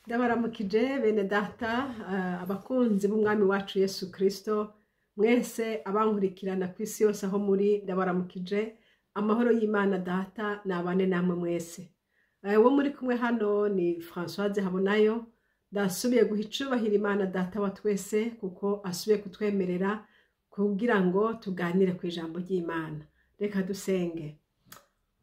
Ndabaramukije bene data, abakunzi b'umwami wacu Yesu Kristo, mwese abankurikirana ku isi yose aho muri, ndabaramukije. Amahoro y'Imana Data nabane namwe mwese. Uwo muri kumwe hano ni Françoise Habonayo. Ndasubiye guha icubahiro Imana Data wa twese kuko asubiye kutwemerera kugira ngo tuganire ku ijambo ry'Imana. Reka dusenge.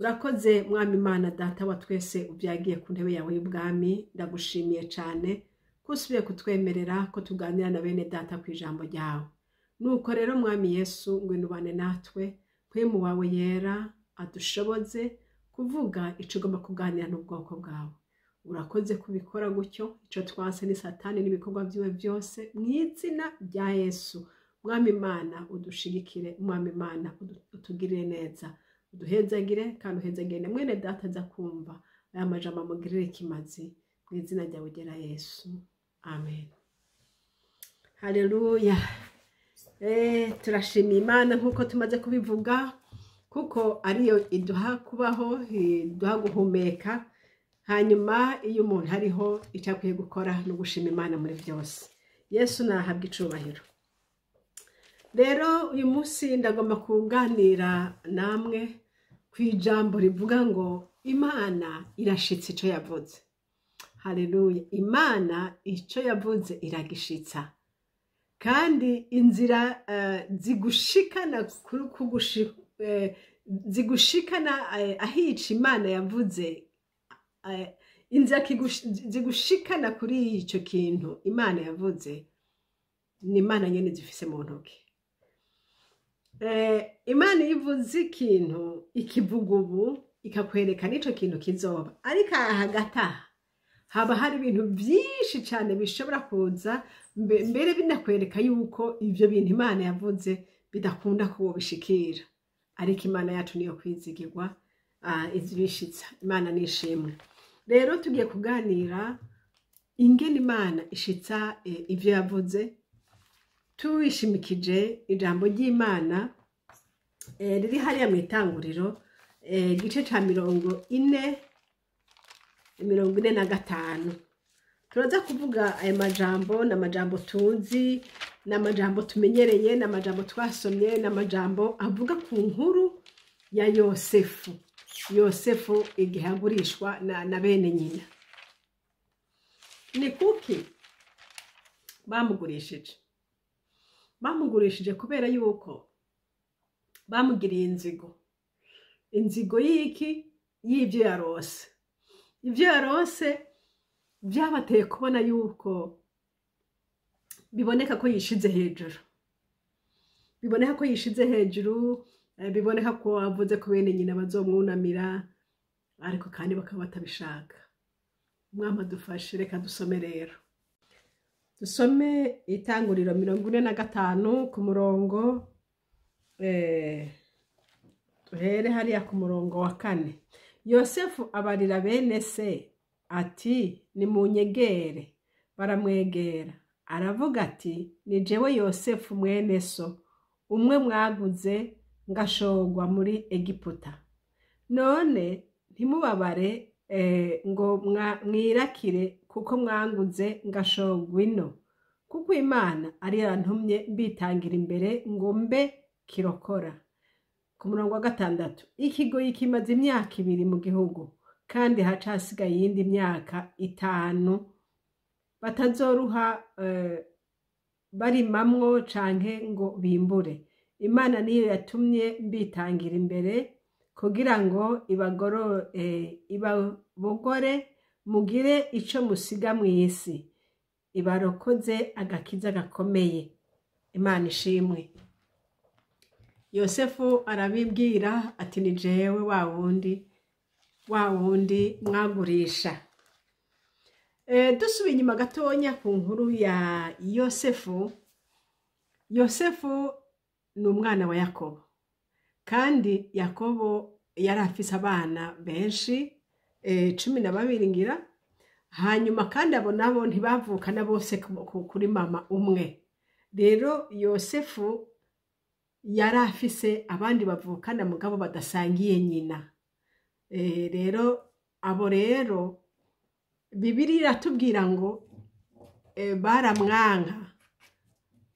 Urakoze Mwami Imana Data wa twese ubyagiye ku ntebe yawe y'ubwami, ndagushimiye cyane ko usubiye kutwemerera ko tuganira na bene data ku ijambo ryawe. Nuko rero Mwami Yesu, ngwino ubane natwe, mpwemu wawe yera adushoboze kuvuga ico ugomba kuganira n'ubwoko bwawe. Urakoze kubikora gutyo, ico twanse ni Satani n'ibikorwa vyiwe byose, mu izina rya Yesu. Mwami Imana udushigikire, Mwami Imana utugirire neza, uduhezagire kandi uhezagire na mwene data aza kumva aya majambo, amugirire ikimazi, mu izina ryawe ryera Yesu, amen. Haleluya. Turashimiye Imana nk'uko tumaze kubivuga, kuko ariyo iduha kubaho, iduha guhumeka. Hanyuma iyo umuntu ariho, icyo akwiye gukora ni ugushima Imana muri byose. Yesu nahabwa icubahiro. Rero uyu munsi ndagomba kuganira namwe ku ijambo rivuga ngo Imana irashitsa icyo yavuze. Haleluya. Imana icyo yavuze iragishitsa, kandi inzira zigushikana kuri zigushikana ahica Imana yavuze, inzira zigushikana kuri icyo kintu Imana yavuze, ni Imana nyene zifise mu ntoki. Imana iyo ivuze ikintu, ikivuga ubu, ikakwereka n'ico kintu kizoba, ariko aha hagati aha haba hari ibintu byinshi cyane bishobora kuza mbere binakwereka yuko ibyo bintu Imana yavuze bidakunda ko wobishikira. Ariko Imana yacu niyo kwizigirwa, izibishitsa. Imana nishimwe. Rero tugiye kuganira ingene Imana ishitsa ivyo yavuze, tuwishimikije ijambo ry'Imana riri hariya mu Itanguriro, igice ca 45. Turaza kuvuga aya majambo. Ni amajambo tuzi, ni amajambo tumenyereye, ni amajambo twasomye, ni amajambo avuga ku nkuru ya Yosefu. Yosefu igihe agurishwa na bene nyina. Ni kuki bamugurishije? Bamugurishije kubera yuko bamugiriye inzigo. Inzigo y'iki? Y'ibyo yarose. Ibyo yarose byabateye kubona yuko biboneka ko yishize hejuru, biboneka ko yishize hejuru, biboneka ko avuze ko bene nyina bazomwunamira, ariko kandi bakaba batabishaka. Umwami adufashe. Reka dusome rero, dusome Itanguriro 45 ku murongo, duhere hariya ku murongo wa 4. Yosefu abarira bene se ati: "Nimunyegere." Baramwegera. Aravuga ati: "Ni jewe Yosefu mwene so, umwe mwaguze ngashorwa muri Egiputa. None ntimubabare ngo mwirakire kuko mwanguze ngashorwa ino, kuko Imana ari yantumye mbitangira imbere ngo mbe kirokora." Ku murongo wa 6: "Ikigoyi kimaze imyaka 2 mu gihugu, kandi hacasigaye iyindi myaka 5 batazoruha barimamwo canke ngo bimbure. Imana niyo yatumye mbitangira imbere kugira ngo ibabogore, mugire ico musiga mw'isi, ibarokoze agakiza gakomeye." Imana ishimwe. Yosefu arabibwira ati: "Ni jewe wa wundi, wa wundi mwagurisha." Dusubiye inyuma gatonya ku nkuru ya Yosefu. Yosefu ni umwana wa Yakobo, kandi Yakobo yari afise abana benshi, 12 ngira. Hanyuma kandi abo nabo ntibavukana bose kuri mama umwe. Rero Yosefu yari afise abandi bavukana mugabo badasangiye nyina. Rero abo rero Bibiliya iratubwira ngo baramwanka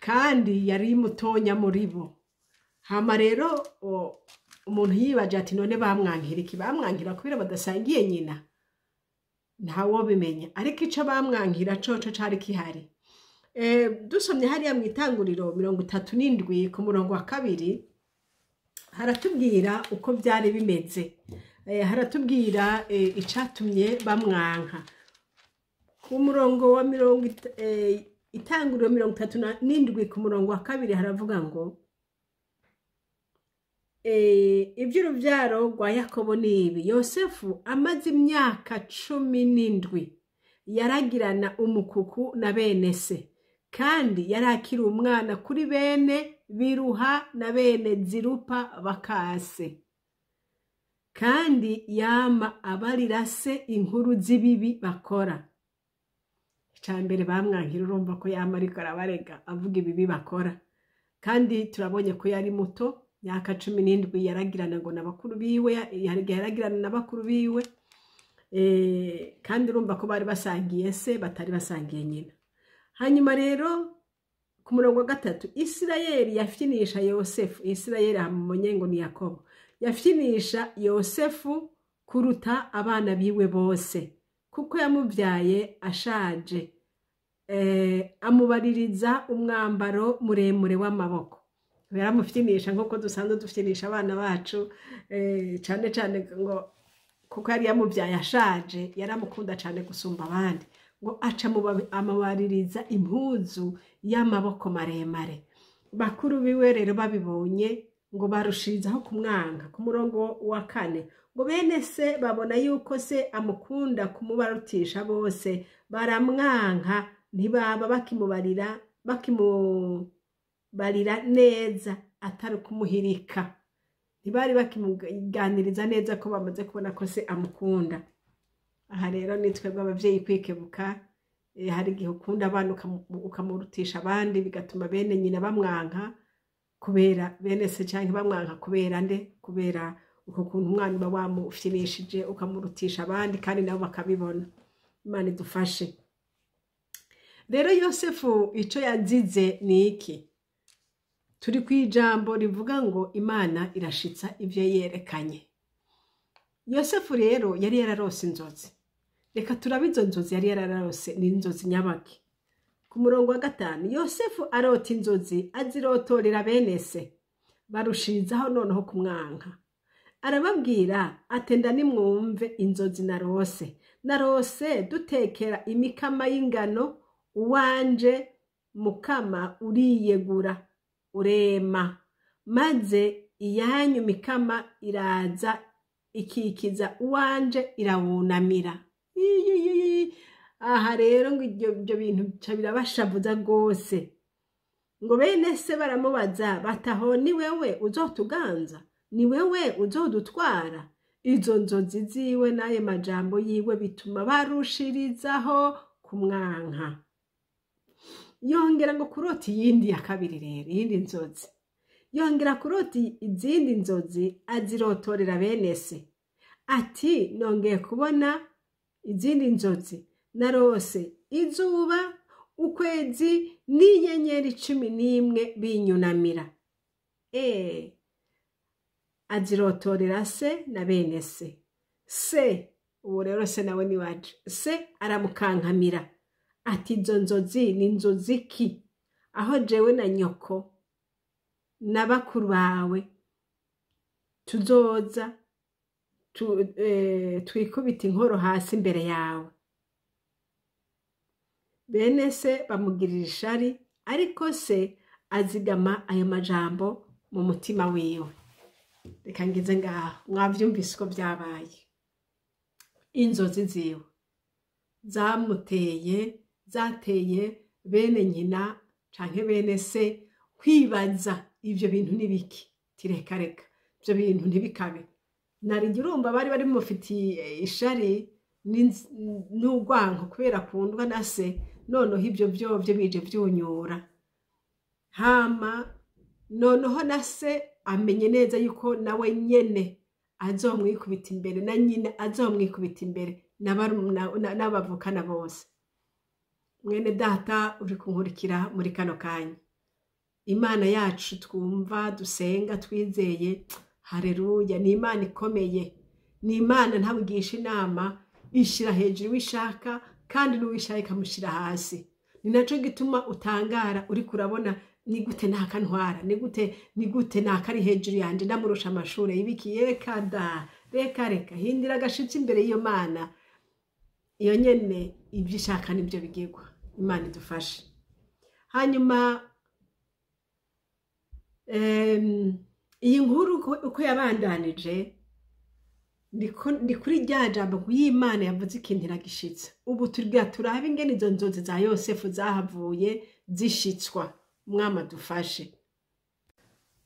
kandi yari mutonya muri bo. Hama rero umuntu yibaje ati none bamwankira iki? Bamwankira kubera badasangiye nyina? Ntawobimenya, ariko ico bamwankira coco cari kihari. Dusomye hariya mu Itanguriro 37 ku murongo wa 2, haratubwira uko byari bimeze. Haratubwira icatumye bamwanka. Ku murongo wa Itanguriro 37 ku murongo wa 2 haravuga ngo iby'urubyaro rwa Yakobo ni ibi: Yosefu amaze imyaka 17 yaragirana umukuku na bene se, kandi yarakiri umwana kuri bene Biruha na bene Zirupa bakase, kandi yama abarira se inkuru z'ibibi bakora. Icambere bamwankira, urumva ko yama ariko arabarega avuga ibibi bakora, kandi turabonye ko yari muto, myaka 17 yaragirana ngo na bakuru biwe, yaragirana na bakuru biwe, kandi urumva ko bari basangiye se, batari basangiye nyina. Hanyuma rero ku murongo wa 3, Isirayeli yafyinisha Yosefu. Isirayeli amumenye ngo ni Yakobo, yafyinisha Yosefu kuruta abana biwe bose, kuko yamubyaye ashaje, amubaririza umwambaro muremure w'amaboko. Yaramufyinisha nk'uko dusanzwe dufyinisha abana bacu, cyane cyane ngo kuko yari yamubyaye ashaje, yaramukunda cyane gusumba abandi, ngo aca amubaririza impuzu y'amaboko maremare. Bakuru biwe rero babibonye ngo barushirizaho kumwanka. Ku murongo wa 4, ngo bene se babona yuko se amukunda kumubarutisha bose, baramwanka, ntibaba bakimubarira neza, atari kumuhirika. Ntibari bakimuganiriza neza ko bamaze kubona ko se amukunda. Aha rero ni twebwe abavyeyi kwikebuka. Hari igihe ukunda abana ukamurutisha abandi, bigatuma bene nyina bamwanka kubera bene se, canke bamwanka kubera nde? Kubera uko kuntu umwana uba wamufyinishije ukamurutisha abandi, kandi nabo bakabibona. Imana idufashe. Rero Yosefu ico yazize ni iki? Turi ku ijambo rivuga ngo Imana irashitsa ivyo yerekanye. Yosefu rero yari yararose inzozi. Reka turabe izo nzozi yari yararose ni inzozi nyabaki. Ku murongo wa 5, Yosefu arota inzozi azirotorera bene se, barushirizaho noneho kumwanka. Arababwira ati nimwumve inzozi narose. Narose dutekera imikama y'ingano, uwanje mukama uriyegura urema, maze iyanyu mikama iraza ikikiza uwanje irawunamira. Aha rero ngo ibyo bintu birabashavuza rwose. Ngo bene se baramubaza bataho ni wewe uzotuganza, ni wewe uzodutwara? Izo nzozi ziwe n'ayo majambo yiwe bituma barushirizaho kumwanka. Yongera ngo kurota iyindi ya kabiri rero, iyindi nzozi. Yongera kurota izindi nzozi azirotorera bene se. Ati nongeye kubona izindi nzozi, narose izuba, ukwezi n'inyenyeri 11 binyunamira. Azirotorera se na bene se. Se uwo rero se nawe ni waje, se aramukankamira ati izo nzozi ni inzozi ki? Aho jewe na nyoko na bakuru bawe tuzoza twikubita inkoro hasi imbere yawe. Bene se bamugirira ishari, ariko se azigama ayo majambo mu mutima wiwe. Reka ngize ngaho, mwavyumvise uko byabaye. Inzozi ziwe zamuteye, zateye bene nyina canke bene se kwibaza ivyo bintu nibiki, tireka reka ivyo bintu ntibikabe. Nari urumva bari bari mufitiye ishari n'urwanko kubera kundwa na se, noneho ibyo byovyo bije vyunyura. Hama noneho na se amenye neza yuko nawe nyene azomwikubita imbere, na nyina azomwikubita imbere, n'abavukana bose. Mwene data uri kunkurikira muri kano kanya, Imana yacu twumva, dusenga, twizeye, hareruya, ni Imana ikomeye, ni Imana ntawigisha inama, ishira hejuru wishaka kandi n'uwishaka ikamushyira hasi. Ni nacyo gituma utangara uri kurabona ni gute ntakantwara, ni gute nakari hejuru yanjye, ndamurusha amashuri yibikiye. Reka da, reka reka, hindira agashitsi imbere y'iyo Mana, iyo nyene ibyo ishaka nibyo bigegwa. Imana idufashe. Hanyuma iyi nkuru uko yabandanije, ni kuri rya jambo ngo iyo Imana yavuze ikintu iragishitsa. Ubu turya turabe ingene izo nzozi za Yosefu zahavuye zishitswa. Umwami adufashe.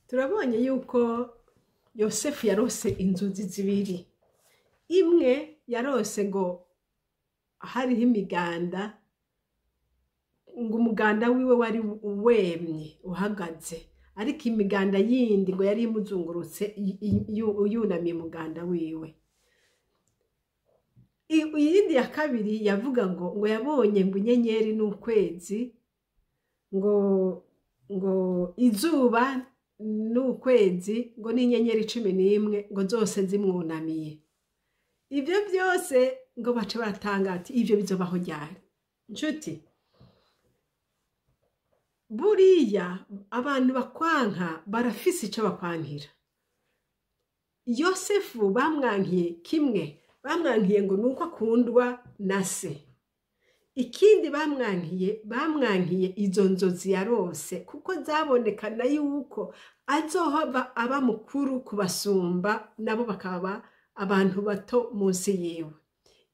Turabonye yuko Yosefu yarose inzozi zibiri. Imwe yarose ngo hariho imiganda, ngo umuganda wiwe wari wemye uhagaze, ariko imiganda yindi ngo yari imuzungurutse yunamiye umuganda wiwe. Iyindi ya kabiri yavuga ngo yabonye ngo inyenyeri n'ukwezi, ngo izuba n'ukwezi, ngo n'inyenyeri 11 ngo zose zimwunamiye. Ibyo byose ngo bace baratanga ati ibyo bizobaho ryari? Nshuti, buriya abantu bakwanka barafise icyo bakwankira. Yosefu bamwankiye kimwe, bamwankiye ngo nuko akundwa na se. Ikindi bamwankiye izo nzozi yarose, kuko zabonekana yuko azohava aba mukuru kubasumba, nabo bakaba abantu bato munsi yiwe.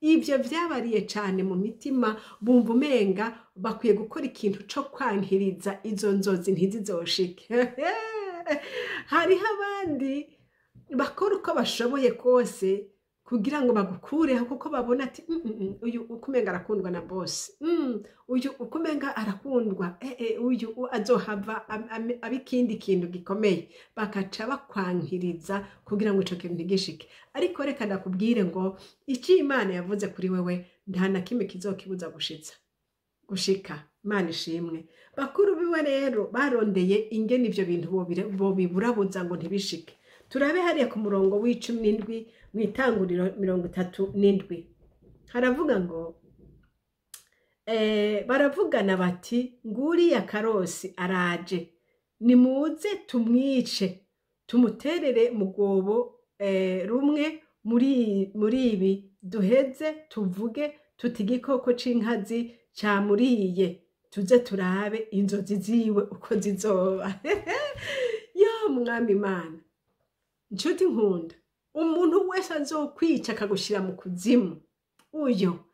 Ibyo byabariye cyane mu mitima, bumva umenga bakwiye gukora ikintu cyo kwankiriza izo nzozi ntizizoshike. Hariho abandi bakora uko bashoboye kose kugira ngo bagukureho, kuko babona ati uyu ukumenga arakundwa na boss, uyu ukumenga arakundwa, uyu azohava aba ikindi kintu gikomeye, bakaca bakwankiriza kugira ngo ico kintu ntigishike. Ariko reka ndakubwire ngo icyo Imana yavuze kuri wewe nta na kimwe kizokibuza gushika. Imana ishimwe. Bakuru biwe rero barondeye ingene ivyo bintu bobiburabuza ngo ntibishike. Turabe hariya ku murongo w'17 mu itanguriro 37, haravuga ngo baravugana bati nguriya karosi araje, nimuze tumwice tumuterere mu rwobo rumwe muri ibi, duheze tuvuge tuti igikoko c'inkazi camuriye, tuze turabe inzozi ziwe uko zizoba. Yo Mwami Imana, nshuti nkunda, umuntu wese azokwica akagushira mu kuzimu, uyo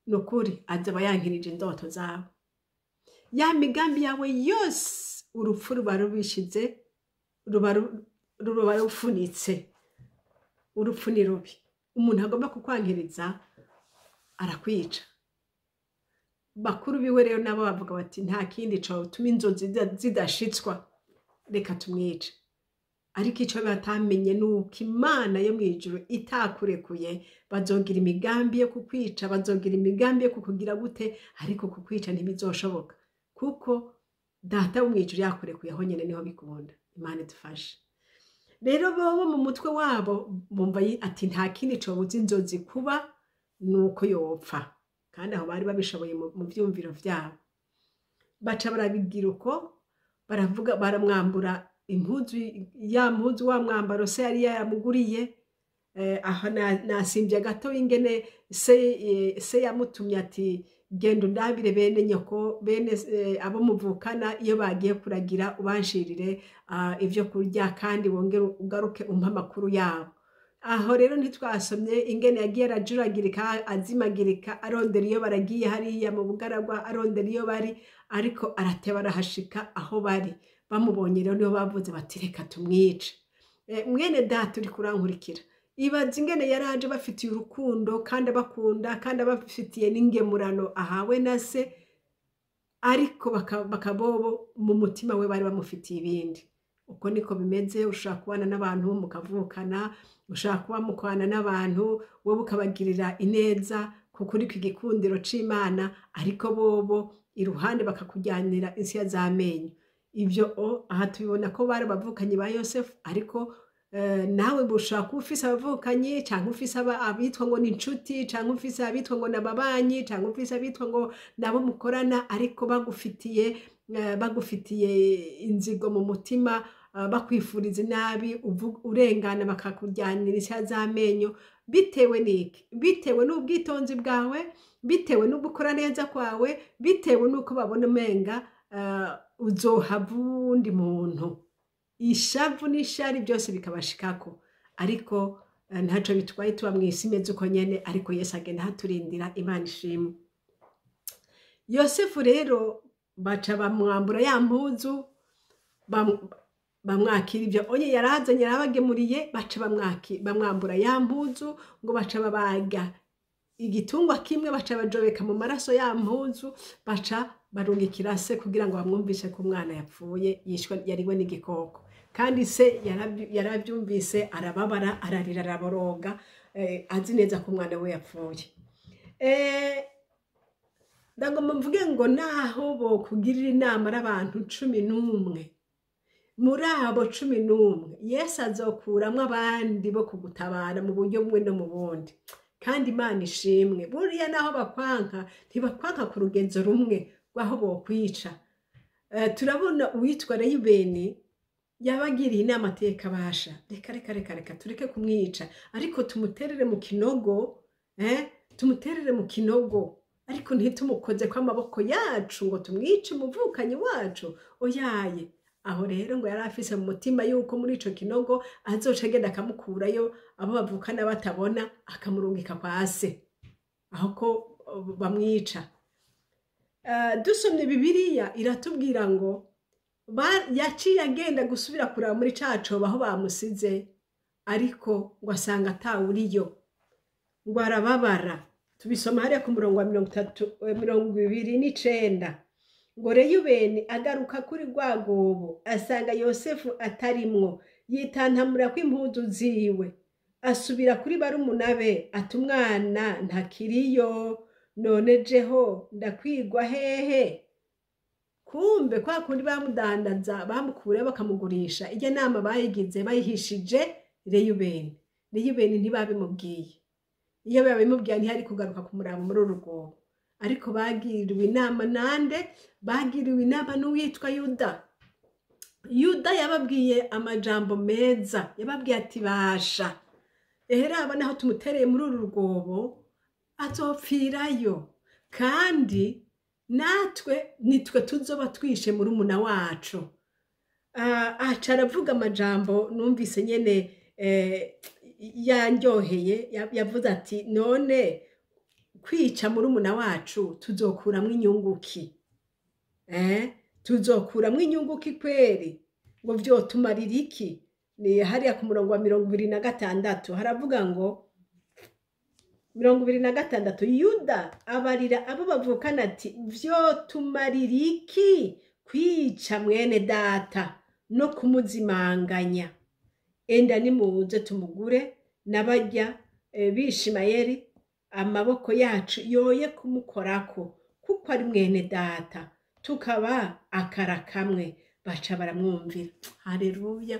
nukuri azaba yankirije indoto zawe, ya migambi yawe yose. Urupfu ruba rubishize, ruba rufunitse. Urupfu ni rubi. Umuntu agomba kukwankiriza arakwica. Bakuru biwe rero nabo bavuga bati nta kindi cotuma inzozi zidashitswa, reka tumwice. Ariko icyo batamenye ni uko Imana yo mu ijuru itakurekuye. Bazogira imigambi yo kukwica, bazogira imigambi yo kukugira gute, ariko kukwica ntibizoshoboka, kuko Data wo mu ijuru yakurekuye, aho nyene niho bikunda. Imana idufashe. Rero bobo mu mutwe wabo bumva ati nta kindi cobuza inzozi kuba nuko yopfa, kandi aho bari babishoboye mu vyumviro vyabo. Baca barabigira uko, baravuga, baramwambura impuzu, ya mpuzu wa mwambaro se yari yaramuguriye. Aho nasimbye gato ingene se yamutumye ati genda undabire bene nyoko, bene abo muvukana, iyo bagiye kuragira ubanshirire ivyo kurya, kandi wongere ugaruke umpa amakuru yabo. Aho rero ntitwasomye ingene yagiye arajuragirika, azimagirika, arondera iyo baragiye hariya mu bugaragwa, arondera iyo bari, ariko arateba arahashika aho bari. Bamubonye rero niho bavuze bati reka tumwice. Mwene data uri kurankurikira, ibaze ingene yaraje bafitiye urukundo kandi abakunda kandi abafitiye n'ingemurano ahawe na se, ariko bakabobo mu mutima we bari bamufitiye ibindi. Uko niko bimeze. Ushobora kubana n'abantu mukavukana, ushobora kuba mukwana n'abantu, wowe ukabagirira ineza kuko uri ku igikundiro c'Imana, ariko bobo iruhande bakakujyanira insya z'amenyo. Ibyo aha tubibona ko bari abavukanyi ba Yosefu, ariko nawe ushobora kuba ufise abavukanyi, cyangwa ufise abitwa ngo ni inshuti, cyangwa ufise abitwa ngo ni ababanyi, cyangwa ufise abitwa ngo nabo mukorana, ariko bagufitiye inzigo mu mutima, bakwifuriza inabi, urengana bakakujyanira insya z'amenyo. Bitewe n'iki? Bitewe n'ubwitonzi bwawe, bitewe no gukora neza kwawe, bitewe n'uko babona umenga uzohava uwundi muntu. Ishavu n'ishari byose bikabashikako, ariko ntaco bitwaye, tuba mw'isi imeze uko nyene, ariko Yesu agenda ahaturindira. Imana ishimwe. Yosefu rero baca bamwambura ya mpuzu, bamwakira ibyo onye yarazanye yarabagemuriye, baca bamwambura ya mpuzu, ngo baca babaga igitungwa kimwe, baca bajobeka mu maraso ya mpuzu, baca barungikira se kugira ngo bamwumvishe ko umwana yapfuye, yishwe, yariwe n'igikoko. Kandi se yarabyumvise, arababara, ararira, araboroga, azi neza ko umwana we yapfuye. Ndagomba mvuge ngo naho bokugirira inama ari abantu 11, muri abo 11 Yesu azokuramwo abandi bo kugutabara mu buryo bumwe no mu bundi. Kandi Imana ishimwe, buriya naho bakwanka ntibakwanka ku rugenzo rumwe rw'aho bokwica. Turabona uwitwa Reyubeni yabagiriye inama ateka basha, reka reka reka reka tureke kumwica, ariko tumuterere mu kinogo, tumuterere mu kinogo, ariko ntitumukoze ko amaboko yacu ngo tumwice umuvukanyi wacu, oyaye. Aho rero ngo yari afise mu mutima yuko muri ico kinogo azoca agenda akamukurayo, abo bavukana batabona, akamurungika kwa se aho ko bamwica. Dusomye Bibiliya iratubwira ngo yaciye agenda gusubira kuraba muri ca cobo aho bamusize, ariko ngo asanga atawuriyo, ngo arababara. Tubisoma hariya ku murongo wa 29, ngo Reyubeni agaruka kuri rwa rwobo asanga Yosefu atarimwo, yitantamura kw'impuzu ziwe, asubira kuri barumuna be ati umwana ntakiriyo, none jeho ndakwigwa hehe? Kumbe kwa kundi bamudandaza, bamukura bakamugurisha, irya nama bayigize bayihishije Reyubeni. Reyubeni ntibabimubwiye, iyo babimubwiye ntihari kugaruka kumuraba muri uru rwobo. Ariko bagiriwe inama nande? Bagiriwe inama n'uwitwa Yuda. Yuda yababwiye amajambo meza, yababwiye ati basha, eheraba naho tumutereye muri uru rwobo azopfirayo, kandi natwe nitwe tuzoba twishe murumuna wacu. Aca aravuga amajambo numvise nyene yanryoheye, yavuze ati none kwica murumuna wacu tuzokuramwo inyunguki? Tuzokuramwo inyunguki kweri? Ngo vyotumarira iki? Ni hariya ku murongo wa 26 haravuga ngo 26 Yuda abarira abo bavukana ati vyotumarira iki kwica mwene data no kumuzimanganya? Enda nimuze tumugure n'abarya b'Ishimayeli, amaboko yacu yoye kumukorako, kuko ari mwene data, tukaba akara kamwe. Baca baramwumvira. Haleluya.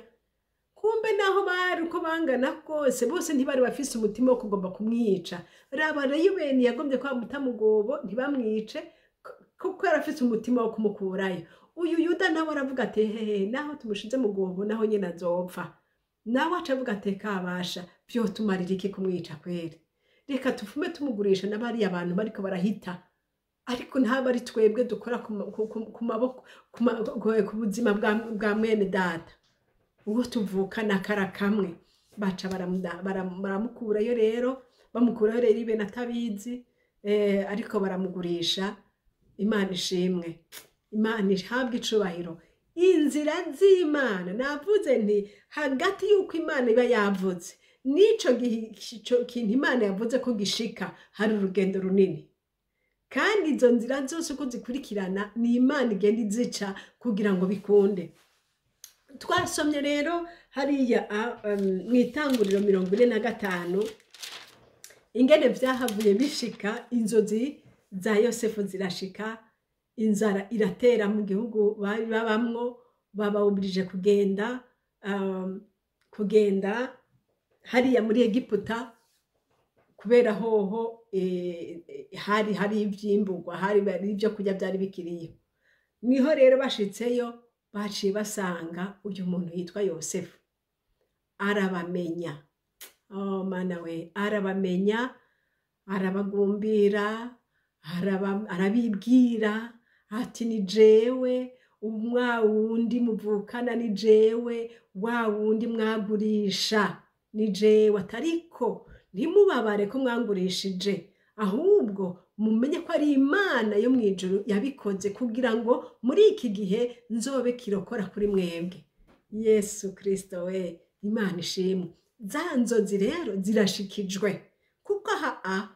Kumbe naho bari uko bangana kose, bose ntibari bafise umutima wo kugomba kumwica. Raba Reyubeni yagombye kwa mutamugobo ntibamwice kuko yari afise umutima wo kumukurayo. Uyu Yuda nawe aravuga ati hehe, naho tumushize mu gobo naho nyene azopfa. Nawe aca avuga ati kabasha, vyotumarira iki kumwica kweri? Reka tufume tumugurisha n'abariya abantu bariko barahita, ariko ntaba ari twebwe dukora ku maboko ku buzima bwa mwene data, uwo tuvukana akara kamwe. Baca baramukurayo rero, bamukurayo rero ibintu atabizi, ariko baramugurisha. Imana ishimwe, Imana ihabwe icubahiro. Inzira z'Imana, navuze nti hagati y'uko Imana iba yavuze n'ico kintu Imana yavuze ko gishika, hari urugendo runini. Kandi izo nzira zose uko zikurikirana ni Imana igenda izica kugira ngo bikunde. Twasomye rero hariya mu Itanguriro 45 ingene vyahavuye bishika. Inzozi za Yosefu zirashika, inzara iratera mu gihugu bari babamwo, babawubirije kugenda hariya muri Egiputa, kubera hoho hari ivyimburwa, hari ibyo kurya byari bikiriyo. Niho rero bashitseyo, baciye basanga uyu muntu yitwa Yosefu, arabamenya. Oh Mana we, arabamenya, arabagumbira, arabibwira ati: "Ni jewe wa wundi muvukana, ni jewe wa wundi mwagurisha, ni jewe. Atariko ntimubabare ko mwangurishije, ahubwo mumenye ko ari Imana yo mu ijuru yabikoze kugira ngo muri iki gihe nzobe kirokora kuri mwebwe." Yesu Kirisito we, Imana ishimwe. Za nzozi rero zirashikijwe, kuko aha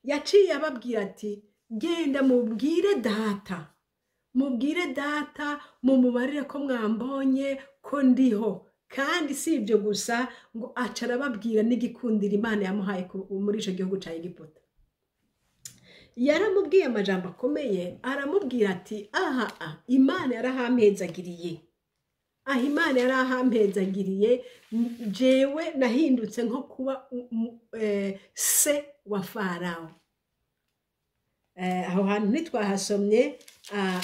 yaciye ababwira ati: "Genda mubwire data, mubwire data, mumubarire ko mwambonye, ko ndiho." Kandi si ibyo gusa, ngo aca arababwira n'igikundiro Imana yamuhaye muri icyo gihugu cya Egiputa. Yaramubwiye amajambo akomeye, aramubwira ati: "Aha Imana yarahampezagiriye, aha Imana yarahampezagiriye, jewe nahindutse nko kuba se wa Farawo." Aho hantu ntitwahasomye,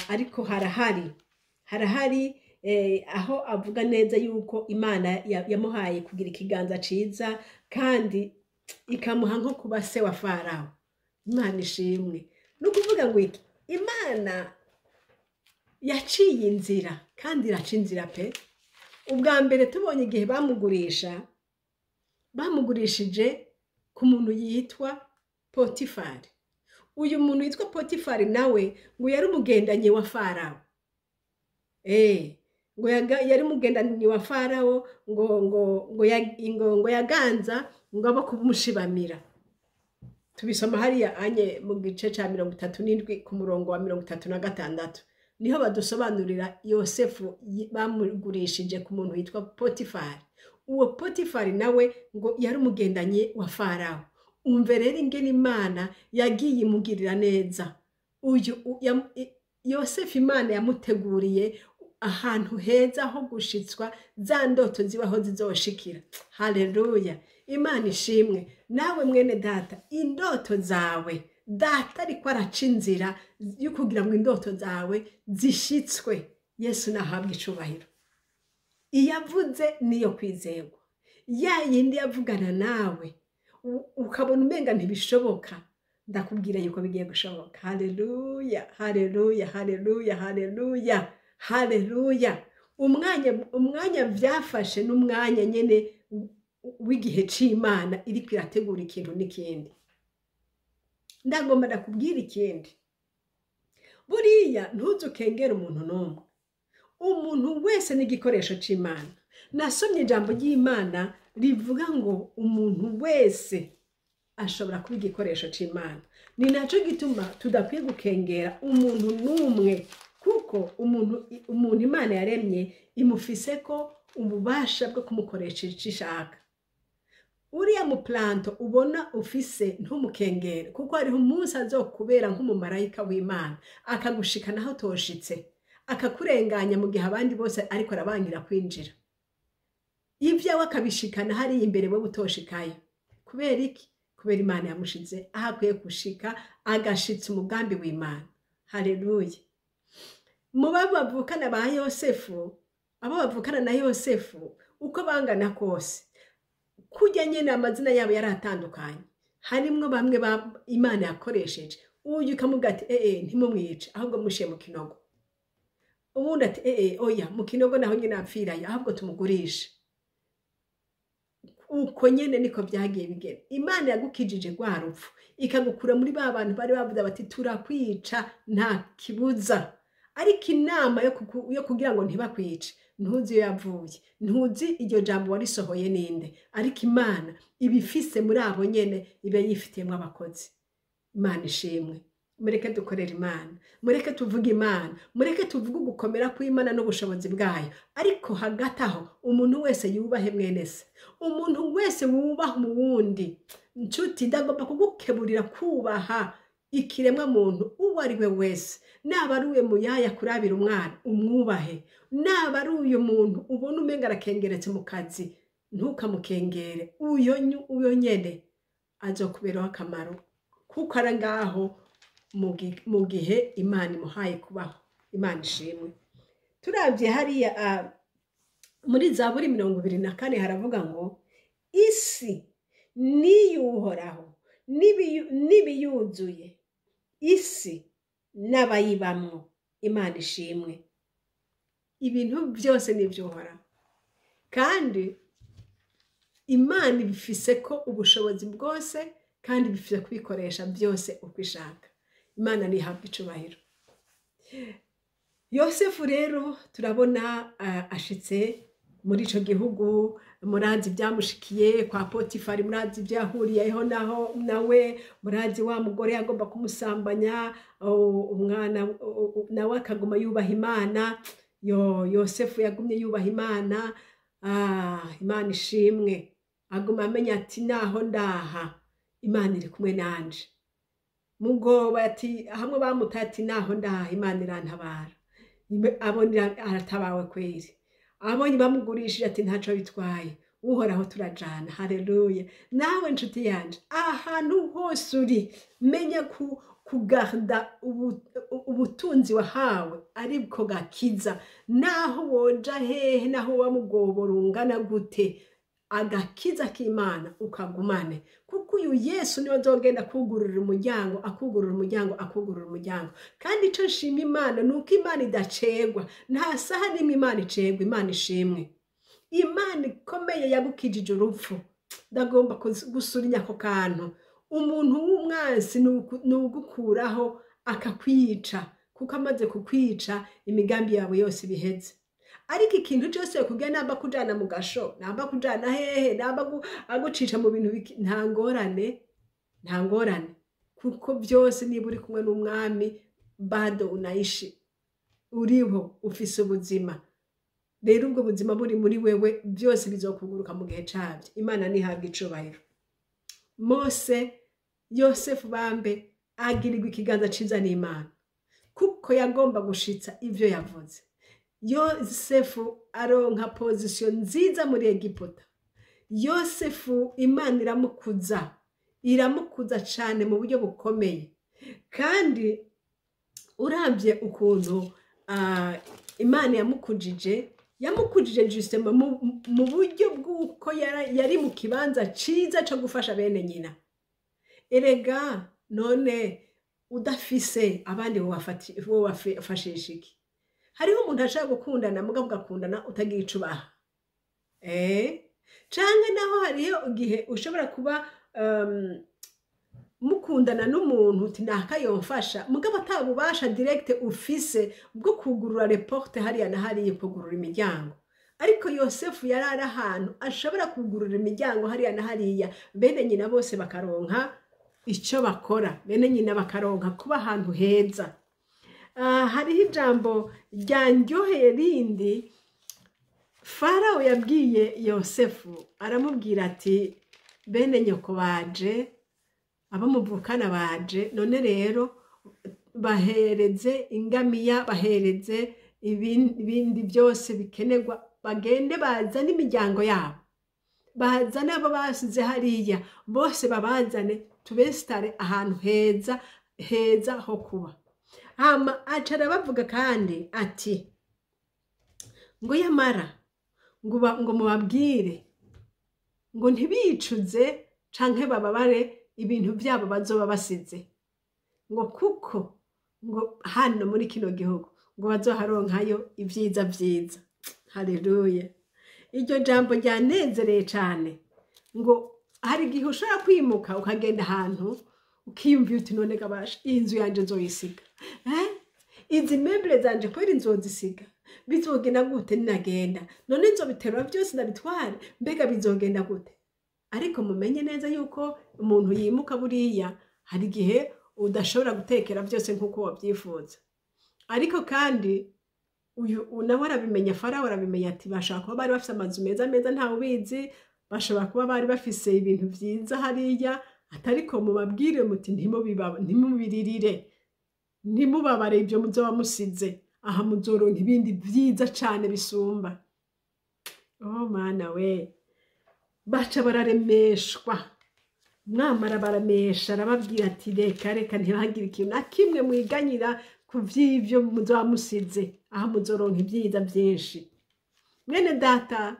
ariko harahari aho avuga neza yuko Imana yamuhaye kugira ikiganza ciza kandi ikamuha nko kuba se wa Farawo. Imana ishimwe. Ni ukuvuga ngo iki? Imana yaciye inzira kandi iraca inzira pe. Ubwa mbere tubonye igihe bamugurisha, bamugurishije ku muntu yitwa Potifari. Uyu muntu yitwa Potifari nawe ngo yari umugendanyi wa Farawo. Ngo yari umugendanyi wa Farawo, ngo yaganza ngo abo kumushibamira. Tubisoma hariya anye mu gice ca 37 ku murongo wa 36, niho badusobanurira Yosefu bamugurishije ku muntu witwa Potifari. Uwo Potifari nawe ngo yari umugendanyi wa Farawo. Umve rero ingene Imana yagiye imugirira neza. Uyu Yosefu, Imana yamuteguriye ahantu heza ho gushitswa za ndoto zibaho zizoshikira. Haleluya, Imana ishimwe. Nawe mwene data, indoto zawe, data ariko araca inzira yo kugira ngo indoto zawe zishitswe. Yesu nahabwe icubahiro. Iyo avuze niyo kwizerwa. Ya yindi yavugana nawe ukabona umenga ntibishoboka, ndakubwira yuko bigiye gushoboka. Haleluya, haleluya, haleluya, haleluya, haleluya. Umwanya byafashe n'umwanya nyene w'igihe c'Imana iriko irategura ikintu n'ikindi. Ndagomba ndakubwira ikindi: buriya ntuzukengere umuntu n'umwe. Umuntu wese ni igikoresho c'Imana. Nasomye ijambo ry'Imana rivuga ngo umuntu wese ashobora kuba igikoresho c'Imana. Ni naco gituma tudakwiye gukengera umuntu n'umwe, kuko umuntu Imana yaremye imufise ko ububasha bwo kumukoresha ico ishaka. Uriya muplanto ubona ufise, ntumukengere, kuko hariho umunsi azokubera nk'umumarayika w'Imana, akagushikana aho utoshitse, akakurenganya mu gihe abandi bose ariko arabangira kwinjira. Ibyawe akabishikana hariya imbere, wowe utoshikayo. Kubera iki? Kubera Imana yamushize aho akwiye gushika, agashitsa umugambi w'Imana. Haleluya. Mu bo bavukana ba Yosefu, abo bavukana na Yosefu, uko bangana kose, kujya nyine amazina yabo yari atandukanye, harimwo bamwe ba Imana yakoresheje. Uyu ikamubwira ati: "Ee, ntimumwice, ahubwo mushiye mu kinogo." Ubundi ati: "Ee, oya, mu kinogo naho nyine apfirayo, ahubwo tumugurishe." Uko nyene niko byagiye bigenda. Imana yagukijije rwa rupfu, ikagukura muri ba bantu bari bavuze bati: "Turakwica nta kibuza." Ariko inama yo kugira ngo ntibakwice, ntuzi iyo yavuye, ntuzi iryo jambo warisohoye ninde, ariko Imana ibifise muri abo nyene iba yifitiyemo abakozi. Imana ishimwe. Mureke dukorere Imana, mureke tuvuge Imana, mureke tuvuge ugukomera kw'Imana n'ubushobozi bwayo. Ariko hagati aho umuntu wese yubahe mwene se, umuntu wese wubaha umuwundi. Nshuti, ndagomba kugukeburira kubaha ikiremwa muntu uwo ari we wese. Naba ari uyu muyaya kurabira umwana, umwubahe. Naba ari uyu muntu ubona umenga arakengeretse mu kazi, ntukamukengere. Uyo nyene azokuberaho akamaro, kuko ari ngaho mu gihe Imana imuhaye kubaho. Imana ishimwe. Turabye hariya muri Zaburi 24 haravuga ngo isi niyuhoraho n'ibiyuzuye, isi n'abayibamwo. Imana ishimwe. Ibintu byose n'iby'Uhoraho, kandi Imana ibifise ko ubushobozi bwose, kandi bifise kubikoresha byose uko ishaka. Imana ntihabwa icubahiro. Yosefu rero turabona ashitse muri ico gihugu. Murazi ibyamushikiye kwa Potifari, murazi ibyo yahuriyeho naho nawe, murazi wa mugore yagomba kumusambanya, umwana nawe akaguma yubaha Imana. Yo, Yosefu yagumye yubaha Imana. Imana ishimwe. Aguma amenya ati naho ndaha Imana iri kumwe nanje. Mugoba ati hamwe bamutaye ati naho ndaha Imana irantabara. Abona aratabawe kweri. Abonye bamugurishije ati ntaco bitwaye, Uhoraho turajana. Haleluya. Nawe nshuti yanje, ahantu hose uri, menya kugarda ubutunzi wahawe ariko gakiza. Naho woja hehe, naho wamugobora ungana gute, agakiza k'Imana ukagumane, kuko uyu Yesu niwe azogenda kugurura umuryango, akugurura umuryango, akugurura umuryango. Kandi ico nshima Imana ni uko Imana idacegwa. Nta saha n'imwe Imana icegwa. Imana ishimwe. Imana ikomeye yagukijije urupfu. Ndagomba gusura ako kantu. Umuntu w'umwansi ni ugukuraho akakwica, kuko amaze kukwica imigambi yawe yose ibiheze. Ariko ikintu cyose kugira, namba kujana mu gasho, namba kujana hehe, namba agucisha mu bintu, nta ngorane, nta ngorane, kuko byose niba uri kumwe n'Umwami bado unaishi, uriho, ufise ubuzima. Rero ubwo buzima buri muri wewe, byose bizokuguruka mu gihe cabyo. Imana ntihabwa icubahiro. Mose, Yosefu bambe, agirirwa ikiganza ciza n'Imana, kuko yagomba gushitsa ivyo yavuze. Yosefu aronka position nziza muri Egiputa. Yosefu Imana iramukuza, iramukuza cane mu buryo bukomeye. Kandi urabye ukuntu Imana yamukujije, yamukujije justement mu buryo bw'uko yari mu kibanza ciza co gufasha bene nyina. Erega none udafise abandi wobafashisha iki? Hariho umuntu ashaka gukundana, mugabo ugakundana utagira ico ubaha. Canke naho hariho igihe ushobora kuba mukundana n'umuntu uti naka yomfasha, mugabo atabubasha direct ufise bwo kugurura les portes hariya na hariya, kugurura imiryango. Ariko Yosefu yari ari ahantu ashobora kugurura imiryango hariya na hariya, bene nyina bose bakaronka ico bakora, bene nyina bakaronka kuba ahantu heza. Hariho ijambo ryanryoheye rindi Farawo yabwiye Yosefu, aramubwira ati bene nyoko baje, abo muvukana baje, none rero bahereze ingamiya, bahereze ibindi byose bikenerwa, bagende bazane imiryango yabo, bazane abo basize hariya bose, babazane tubesitare ahantu heza heza ho kuba. Hama aca arabavuga kandi ati ngo yamara ngo mubabwire ngo ntibicuze canke bababare ibintu byabo bazoba basize, ngo kuko ngo hano muri kino gihugu ngo bazoharonkayo ibyiza vyiza. Haleluya. Iryo jambo ryanezereye cane. Ngo hari igihe ushobora kwimuka ukagenda ahantu ukiyumvira uti none gabasha iyi nzu yanje nzoyisiga, izi meuble zanje kubera nzozisiga, bizogenda gute ninagenda? None nzobiterura byose ndabitware? Mbega bizogenda gute? Ariko mumenye neza yuko umuntu yimuka buriya hari igihe Udashobora gutekera byose nk'uko wabyifuza. Ariko kandi uyu nawe arabimenya, Farawo arabimenya, ati bashobora kuba bari bafise amazu meza meza, ntawe ubizi, bashobora kuba bari bafise ibintu vyiza hariya, atariko mubabwire muti ntimubiririre, ntimubabare ibyo muzoba musize aha, muzoronka ibindi vyiza cane bisumba. Oh Mana we! Baca bararemeshwa, mwamara baramesha, arababwira ati reka reka, ntibagire ikintu na kimwe mwiganyira ku vy'ivyo muzoba musize aha, muzoronka ibyiza byinshi. Mwene data,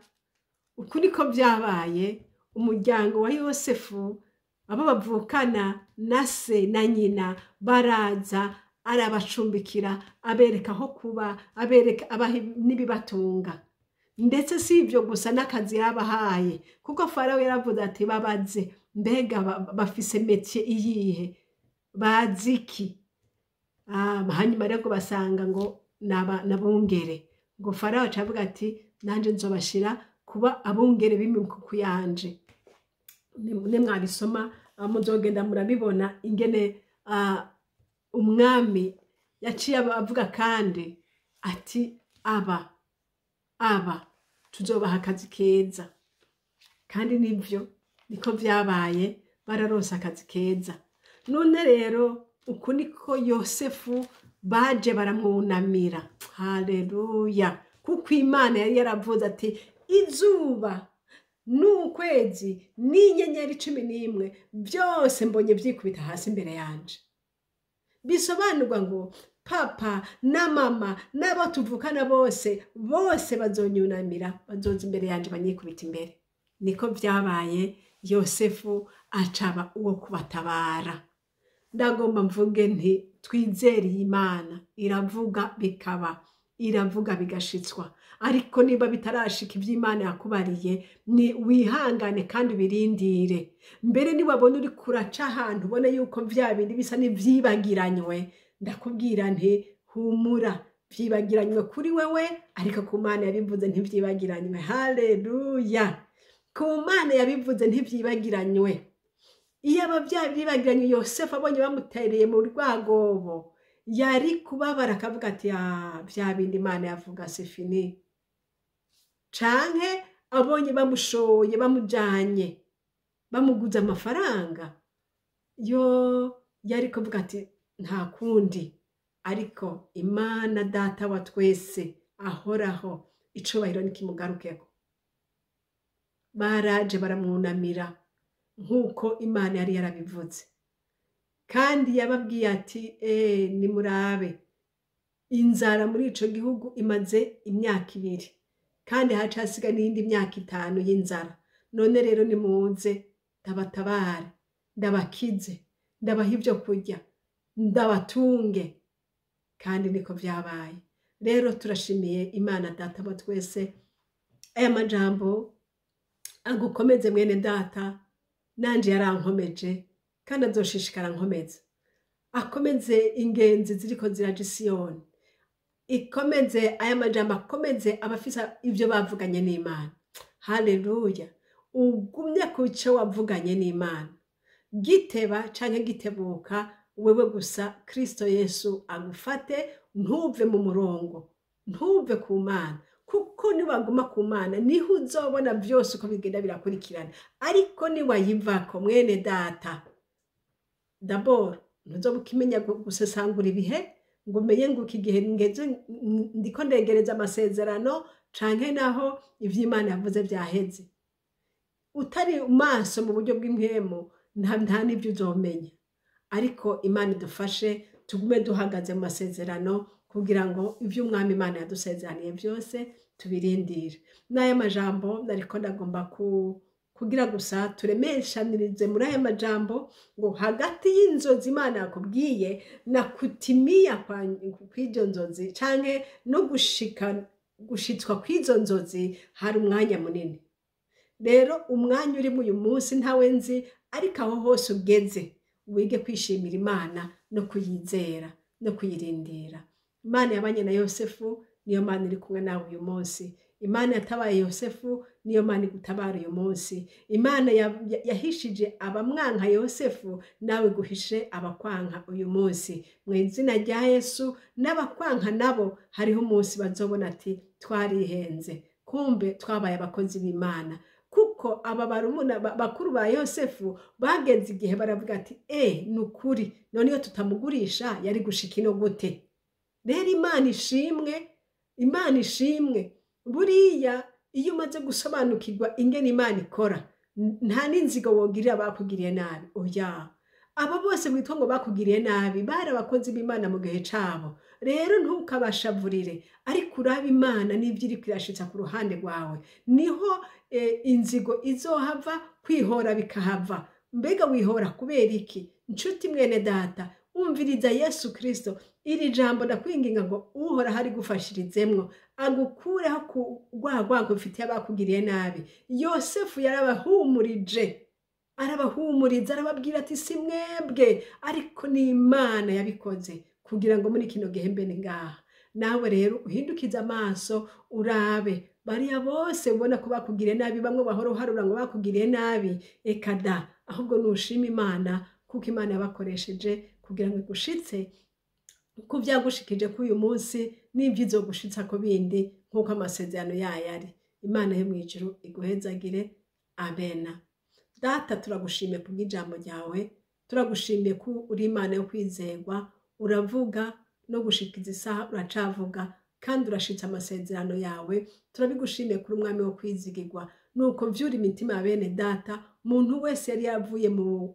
uku niko byabaye. Umuryango wa Yosefu, abo bavukana na se na nyina, baraza, arabacumbikira, abereka aho kuba, abereka, abaha n'ibibatunga. Ndetse si ibyo gusa, n'akazi yabahaye, kuko Farawo yaravuze ati babaze mbega bafise métier iyihe, bazi iki? Hanyuma rero ngo basanga ngo nabungere. Ngo Farawo aca avuga ati nanje nzobashira kuba abungere b'imikuku yanje. Nimwabisoma muzogenda murabibona ingene umwami yaciye avuga kandi ati aba tuzobaha akazi keza. Kandi nibyo niko vyabaye, bararonse akazi keza. None rero uku niko Yosefu baje baramwunamira. Haleluya! Kuko Imana yari yaravuze ati izuba n'ukwezi n'inyenyeri 11 byose mbonye byikubita hasi imbere yanje. Bisobanurwa ngo papa na mama n'abo tuvukana bose bose bazonyunamira, bazoza imbere yanje banyikubita imbere. Niko vyabaye, Yosefu acaba uwo kubatabara. Ndagomba mvuge nti twizere Imana, iravuga bikaba, iravuga bigashitswa. Ariko niba bitarashika ivy'Imana yakubariye, ni wihangane kandi ubirindire. Mbere niwabona uri kuraca ahantu ubona yuko vya bindi bisa n'ivyibagiranywe, ndakubwira nti humura, vyibagiranywe kuri wewe, ariko ku Mana yabivuze ntivyibagiranywe. Haleluya! Ku Mana yabivuze ntivyibagiranywe. Iyo aba vyibagiranywe, Yosefu abonye bamutereye mu rwagobo, yari kubabara akavuga ati vya bindi Imana yavuga, c'est fini. Canke abonye bamushoye, bamujanye, bamuguze amafaranga yo, yari kuvuga ati nta kundi. Ariko Imana Data wa twese ahoraho, icubahiro nikimugarukeko. Baraje baramwunamira nk'uko Imana yari yarabivuze. Kandi yababwiye ati nimurabe, inzara muri ico gihugu imaze imyaka 2, kandi haca hasiga n'iyindi myaka 5 y'inzara. None rero nimuze ndabatabare, ndabakize, ndabaha ibyo kurya, ndabatunge. Kandi niko vyabaye. Rero turashimiye Imana Data wa twese. Aya majambo agukomeze mwene data, nanje yarankomeje kandi azoshishikara nkomeza. Akomeze ingenzi ziriko ziraja Isiyoni, ikomeze aya majambo, akomeze abafise ivyo bavuganye n'Imana. Haleluya! Ugumye ku cyo wavuganye n'Imana, giteba canke gitebuka, wewe gusa Kristo Yesu agufate, ntuve mu murongo, ntuve ku Mana, kuko niwaguma ku Mana niho uzobona vyose uko bigenda birakurikirana. Ariko niwayivako mwene data, d'abord ntuzoba ukimenya gusesangura ibihe, ngo umenye ngo iki gihe ngeze ndiko ndegereza amasezerano, canke naho ivy'Imana yavuze vyaheze. Utari maso mu buryo bw'impwemu, nta n'ivyo uzomenya. Ariko Imana idufashe tugume duhagaze mu masezerano, kugira ngo ivyo Umwami Imana yadusezeraniye byose tubirindire. N'aya majambo nariko ndagomba kugira gusa turemeshanirize muri aya majambo, ngo hagati y'inzozi Imana yakubwiye na kutimia kw'izo nzozi canke no gushitswa kw'izo nzozi hari umwanya munini. Rero umwanya urimo uyu munsi ntawe nzi, ariko aho hose ugeze wige kwishimira Imana no kuyizera no kuyirindira. Imana yabanye na Yosefu niyo Mana iri kumwe nawe uyu munsi. Imana yatabaye Yosefu niyo Mana igutabara uyu munsi. Imana yahishije abamwanka Yosefu, nawe guhishe abakwanka uyu munsi mu izina rya Yesu. N'abakwanka nabo hariho umunsi bazobona ati twarihenze, kumbe twabaye abakozi b'Imana. Kuko aba barumuna bakuru ba Yosefu bageze igihe baravuga ati ni ukuri, none iyo tutamugurisha yari gushika ino gute? Rero Imana ishimwe, Imana ishimwe. Buriya iyo umaze gusobanukirwa ingene Imana ikora, nta n'inzigo wogirira bakugiriye nabi. Oya, abo bose witwa ngo bakugiriye nabi bari abakozi b'Imana mu gihe cabo. Rero ntukabashavurire, ariko urabe Imana n'ibyo iri kwirashitsa ku ruhande rwawe, niho inzigo izohava, kwihora bikahava. Mbega wihora kubera iki? Nshuti mwene data, umviriza Yesu Kristo. Iri jambo ndakwinginga ngo Uhoraho arigufashirizemwo, agukureho ku rwagwango ufitiye abakugiriye nabi. Yosefu yarabahumurije, arabahumuriza, arababwira ati si mwebwe, ariko ni Imana yabikoze kugira ngo muri kino gihe mbe ngaha. Nawe rero uhindukize amaso urabe bariya bose ubona ko bakugiriye nabi, bamwe bahora uharura ngo bakugiriye nabi, eka da, ahubwo nushima Imana kuko Imana yabakoresheje kugira ngo igushitse ku byagushikije kuri uyu munsi n'ibyo izogushitsa ko bindi nk'uko amasezerano yayo ari. Imana yo mu ijuru iguhezagire. Amena. Data, turagushimiye kubw'ijambo ryawe, turagushimiye ko uri Imana yo kwizerwa, uravuga no gushikiza isaha uracavuga, kandi urashitsa amasezerano yawe. Turabigushimiye kuri umwami wo kwizigirwa. Nuko vyura imitima ya bene data, muntu wese yari yavuye mu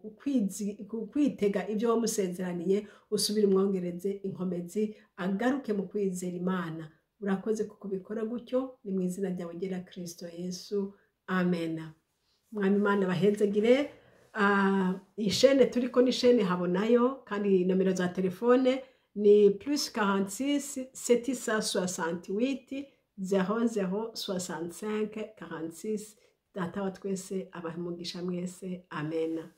kwitega ibyo wamusezeraniye, usubire umwongereze inkomezi, agaruke mu kwizera Imana. Urakoze kuko ubikora gutyo, ni mu izina ryawe ryera Kristo Yesu, amena. Mwami Imana bahezegire. Iyi shene turiko ni shene Habonayo, kandi nomero za telefone ni plus 46 768 00 65 46. Data wa twese abahe umugisha mwese. Amena.